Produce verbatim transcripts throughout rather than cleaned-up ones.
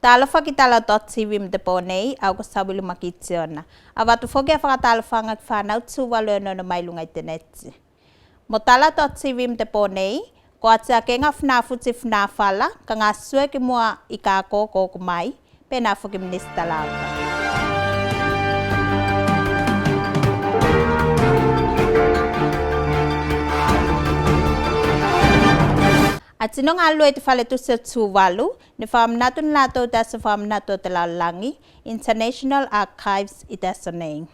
Talofa ki tala o dot TV mo te po nei, au ko Savilu Makitiona. Avatu foki a fakatalofaga ki fanau Tuvalu e onoono mai luga i te neti. Mo tala o dot TV mo te po nei, ko atiakega o Funafuti Funafala ka gasue ki mua i kako ko oko mai, penā foki Minisita Laka. A tino galue i te Faletusi o Tuvalu ne fakamanatu ne latou te aso fakamanatu o te lalolagi, International Archives, i te aso nei.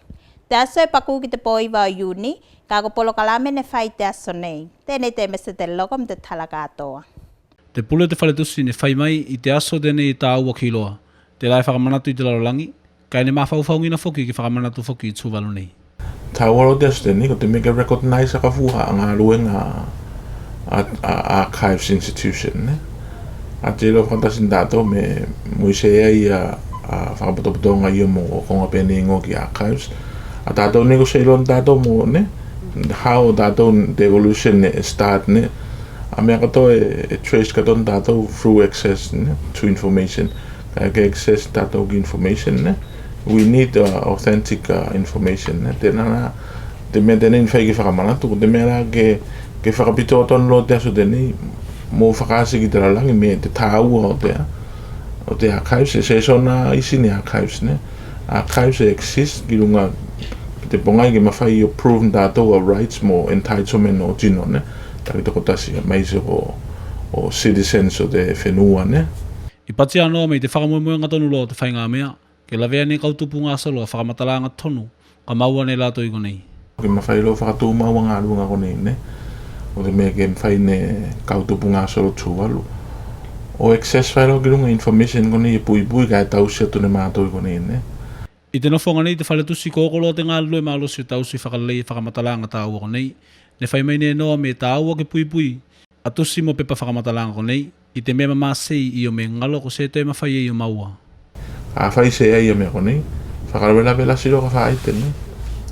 Te aso e paku ki te po iva o Iuni, kae ko polokalame ne fai i te aso nei. Tenei Temese Teloko mo te tala katoa. Te pule o te Faletusi ne fai mai i te aso tenei e taua ki loa telā e fakamanatu i te lalolagi, kae ne mafaufaugina foki ke fakamanatu foki i Tuvalu nei. Taua loa te aso tenei ko te mea ke recognize a kafua a galuega a, a, a archives institution, ne. A te iloa fakatasi ne tatou me mo i se ai a, a fakapotopotoga io mo koga penei i goa ki archives. A tatou nei ko se iloa ne tatou mo, ne, how tatou te evolution ne start, ne. A mea katoa e, e trace katoa ne tatou through access, ne, to information. Kae ke access tatou ki information, ne. We need, uh, authentic, uh, information, ne. Tenā la te mea tenei ne fai ke fakamanatu, ko te mea la ke, ke fakapitoa tonu loa te aso tenei mo fakaasi ki te lalolagi me te taua o te, o te archives, e se sona isi ne archives, ne. Archives e exist ki luga ki te pogai ke mafai o prove ne tatou a rights mo entitlement o tino, ne, taki tokotasi, maise ko, o citizens o te fenua, ne. I pati anoa mai te fakamoemoega tonu loa o te faiga mea ke lavea ne kautupu gasolo a fakamatalaga tonu ka maua ne latou i konei. Ke mafai loa fakatumau a galuega konei, ne. Ko te mea ke mafai ne kautupu gasolo Tuvalu o access fai loa ki luga information konei e puipui kae tausi atu ne matou i konei, ne. I te nofoga nei te Faletusi ko oko loa te galue malosi o tausi fakalei e fakamatalaga taua konei. Ne fai mai ne noa me taua ke puipui a tusi mo pepa fakamatalaga konei i te mea mamasei io me galo ko se toe mafai ei o maua. Kafai se ai a mea konei, fakalavelave lasi loa ka faite, ne.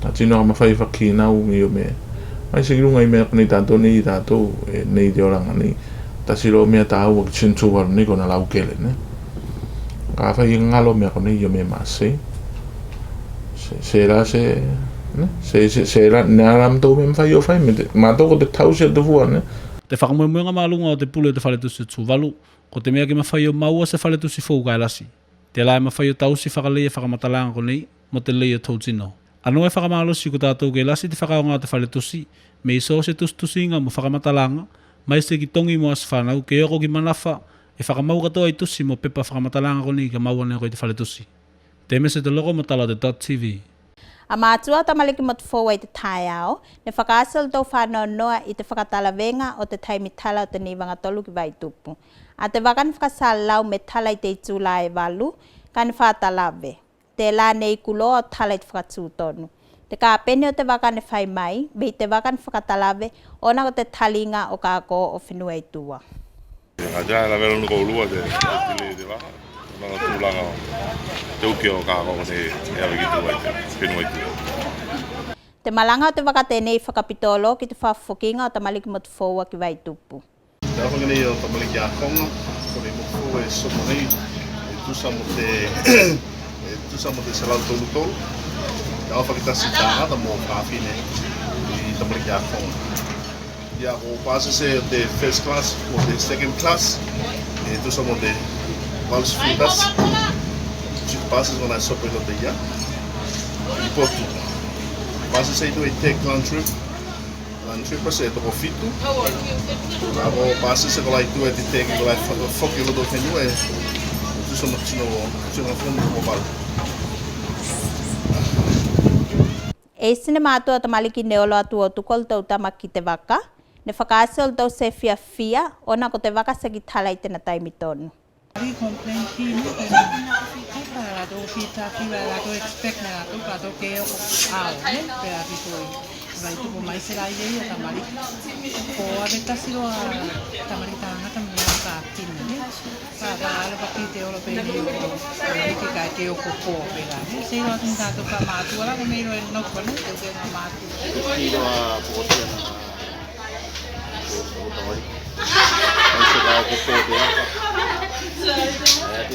A tino ka mafai fakakinau io me, maise ki luga i mea konei tatou nei, tatou e nei te olaga nei. Tasi loa mea taua ki tino Tuvalu nei kona laukele, ne. Kafai e galo mea konei io me masei. Se, se la se, ne, se, se, se la, ne a la matou mea mafai o fai, me te, matou ko te tausi atu fua, ne. Te fakamoemoega maluga o te pule o te Faletusi o Tuvalu ko te mea ke mafai o maua se Faletusi fou kae lasi telā e mafai o tausi fakalei e fakamatalaga konei mo te lei o tou tino. Anoa e fakamalosi ko tatou ke lasi te fakaaoga o te Faletusi me i so se tusitusiga mo fakamatalaga, maise ki togi mo aso fanau ke oko ki manafa e fakamau katoa i tusi mo pepa fakamatalaga konei ka maua ne oko i te Faletusi. Temese Teloko mo tala o te dot TV. A matua o tamaliki motufoua i te taeao ne fakaasi olotou fanoanoa i te fakatalavega o te taimi tala o te Nivaga tolu ki Vaitupu. A te vaka ne fakasalalau me tala i te itula e valu, kae ne fakatalave. Telā ne iku loa o tala i te fakatutonu. Te kapeni o te vaka ne fai mai me i te vaka ne fakatalave ona ko te taliga o kako o fenua i tua. A te a lavea lona koulua te, te, te vaka, vaka tulaga o te uke o kako konei e ave ki tua i te fenua i tua. Te malaga o te vaka tenei fakapito loa ki te fakafokiga o tamaliki motufoua ki Vaitupu. Te aofaga nei o tamaliki akoga konei motufoua e sopo nei e tusa mo te, e tusa mo te selau tolu tolu. Te aofaga fakatasi tagata mo fafine i tamaliki akoga. Ia ko pasese o te first class mo te second class e tusa mo te valu sefulu tasi. Six passes kona e sopo i loto ia i potu. Pasese i tua i te land trip, land trip se tokofitu. A ko pasese kola i tua i te teki kola e fo-, foki loto fenua e tusa mo tino, tino fonu mo valu. E isi ne matua tamaliki ne olo atu o tuku olotou tama ki te vaka ne fakaasi olotou se fiafia ona ko te vaka seki tala i tena taimi tonu. Ri complain ki ne, pe na, ai ka latou fitaki, ka latou expect ne latou, ka latou ke oko ao, ne, pe a fitoi. Vaitupu maise la i ei a tamaliki. Ko ave tasi loa tamaliki tagata me a kapini, ne. Ka, ka alo paki te olo pe nei o tamaliki ka ke oko po pe la, ne. Sei loa tun tatou ka matua la, ko mei loa e noko, ne, te uke ga matua. Ki loa pokotia na. A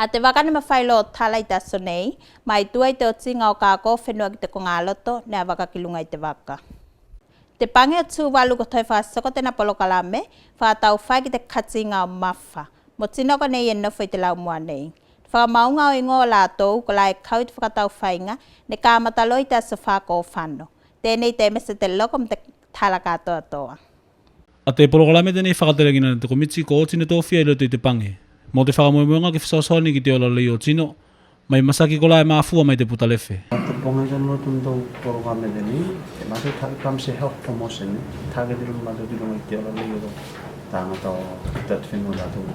te vaka ne mafai loa o tala i te aso nei, mai tua i te otiga o kako fenua ki te kogaloto, ne avaka ki luga i te vaka. Te page o Tuvalu ko toe fakasoko tena polokalame fakataufai ki te katiga o mafa mo tino konei e nofo i te laumua nei. Fakamauga o igoa o latou kolā e kau i te fakataufaiga ne kamata loa i te aso fa ko fano. Tenei Temese Teloko mo te tala katoatoa. A te polokalame tenei fakatelegina ne te komiti ko oti ne tofia i loto i te page mo te fakamoemoega ke fesoasoani ki te ola lei o tino, mai masaki kolā e mafua mai te puta lefe. Te pogai tonu loa tonu tou polokalame tenei, e matou target pā mo se health promotion, target loa matou ki luga i te ola lei o tagata o te fenua, latou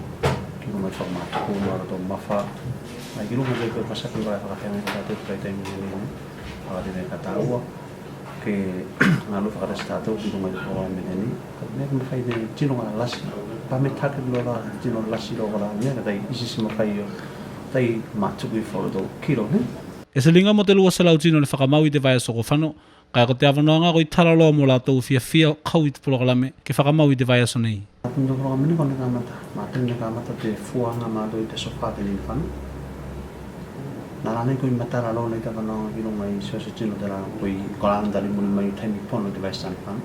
ki luga i fakamatuku ma latou mafa, mai ki luga i te masaki kolā e fakafeagai ne tatou i te vaitaimi nei, fakatenei ka tāua ke galue fakatasi tatou ki luga i te polokalame tenei. Kae mea ke mafai ne tino ga lasi, pa me target loa la tino lasi loa kolā mea kae tai isi se mafai o tai matuku ifo o latou kilo nei. E siliga mo te lua selau tino ne fakamau i te vaiaso ko fano, kae ko te avanoaga koi tala loa mo latou fiafia o kau i te polokalame ke fakamau i te vaiaso nei. Matou polokalame nei kone kamata, matou ne kamata te fuaga matou i te aso fa tenei ne fano. Na la nei koi matala loa nei te avanoaga ki luga i se ose tino telā koi kolā na tali muli mai o taimi pono i te vaiaso ne fano.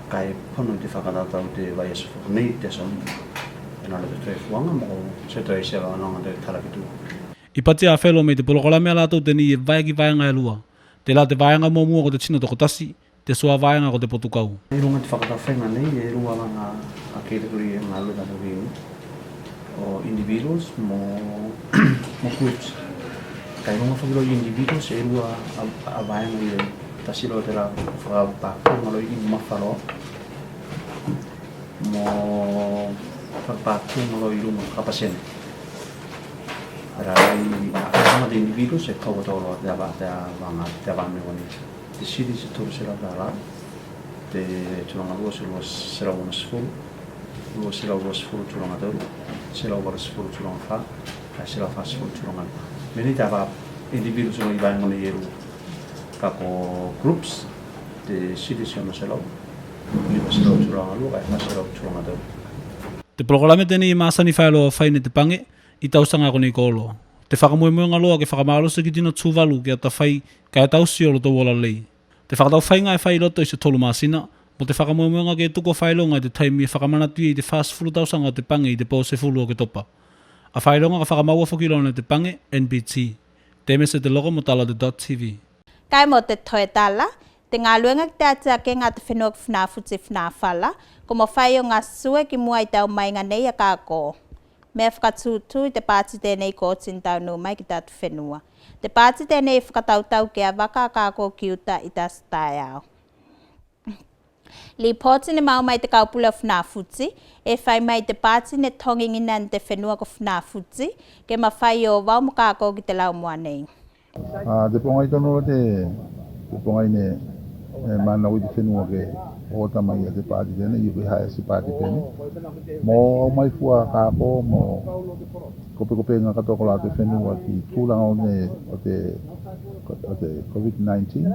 Kae pono i te fakatatau te vaiaso nei te aso nei. Tena la te toe fuaga mo se toe se avanoaga te tala ki tua. I pati a felo mai te polokalame a latou tenei e vae ki vaega e lua. Telā te vaega muamua ko te tino tokotasi, te suā vaega ko te potukau. I luga i te fakataufaiga nei e lua vaega a category e galue tatou ki ei, o individuals mo, mo groups. Kae i luga foki loa i individuals e lua a, a vaega i ei, tasi loa telā fakapakuga loa i mafa loa mo fakapakuga loa i luma fakapasene. Telā i a vaega te individuals e kau katoa loa te ava, te ava, te ava me wani. Te sili se tolu selau telā, te tulaga lua se lua selau ono sefulu, lua selau lua sefulu tulaga tolu, selau valu sefulu tulaga fa, kae selau fa sefulu tulaga lima. Me nei te ava individuals o i vaega nei e lua. Kae ko groups te sili se ono selau, lima selau tulaga lua kae fa selau tulaga tolu. Te polokalame tenei e masani faeloa fai ne te page i tausaga konei ko olo. Te fakamoemoega loa ke fakamalosi ki tino Tuvalu ke atafai kae tausi olotou ola lei. Te fakataufaiga e fai i loto i se tolu masina mo te fakamoemoega ke tuku o faeloga i te taimi e fakamanatu i ei te fasefulu tausaga o te page i te po sefulu o Oketopa. A faeloga ka fakamaua foki loa ne te page, NBT. Temese Teloko mo tala o te dot TV. Kae mo te toe tala, te galuega ki te atiakega a te fenua ki Funafuti Funafala ko mafai o gasue ki mua i te aumaiga nei a kako. Mea fakatutu i te pati tenei ko oti ne taunu mai ki te atufenua. Te pati tenei e fakatautau ke avaka a kako ki uta i te aso taeao. Lipoti ne maua mai te Kaupule o Funafuti e fai mai te pati ne togigina ne te fenua ko Funafuti ke mafai o vau mo kako ki te laumua nei. A, te pogai tonu loa te, te pogai ne, e, manako i te fenua ke ota mai a te pati tenei, ia ke haea se pati penei mo aumai fua kako mo kopekopega katoa kolā te fenua ki tulaga o te, o te, o te COVID nineteen.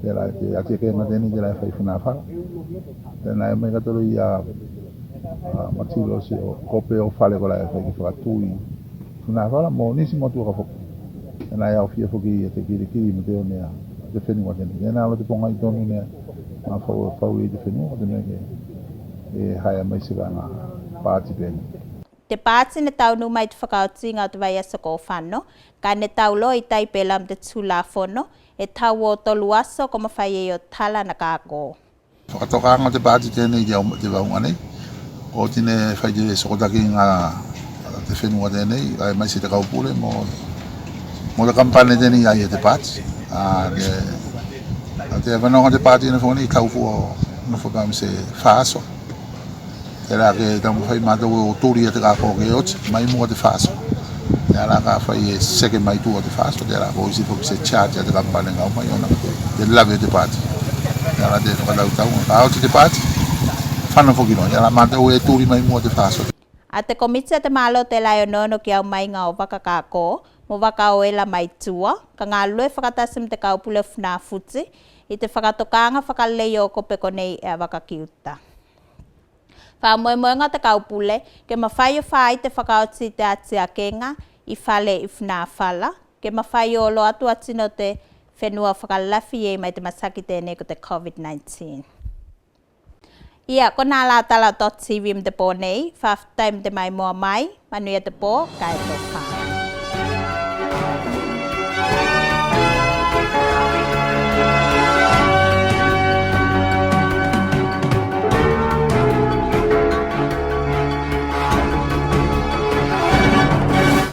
Telā te atiakega tenei telā e fai Funafala. Tenā e mai katoa loa ia, a, materials o kope o fale kolā e fai ke fakatu i Funafala mo nisi motuka foki. Tenā e aofia foki ia te kilikili mo te one a te fenua tenei. Tenā loa te pogai tonu ne mafai o fau i te fenua ko te mea ke, e, haea mai se vaega pati penei. Te pati ne taunu mai i te fakaotiga o te vaiaso ko fano, kae ne tau loa i tai pelā mo te tulafono e tau o tolu aso ko mafai ei o tala ana kako. Fakatokaga o te pati tenei i te au, te vauga nei, ko oti ne fai te sokotakiga a te fenua tenei, kae maise te Kaupule mo, mo te kamupane tenei a ia te pati. A, te, a te avanoaga te pati ne fai nei, tau fua, nofo pelā mo se fa aso. Telā ke taumafai matou o tuli a te kako ke oti mai mua te fa aso. Telā kafai e seke mai tua te fa aso, telā ko isi foki se charge a te kamupane ga o mai ona te lave o te pati. Telā te fakatautau, ka oti te pati, fano foki loa, telā matou e tuli mai mua te fa aso. A te komiti a te malo telā e onoono ki aumaiga o vaka kako mo vaka o ela mai tua, ka galue fakatasi mo te Kaupule o Funafuti i te fakatokaga fakalei o kope konei e a vaka ki uta. Fakamoemoega o te Kaupule ke mafai o fai te fakaoti i te atiakega i fale i Funafala, ke mafai o olo atu a tino o te fenua fakalafi ei mai te masaki tenei ko te COVID nineteen. Ia, kona la tala o dotTV mo te po nei, fakafetai mo te maimoa mai, manuia te po, kae tofa.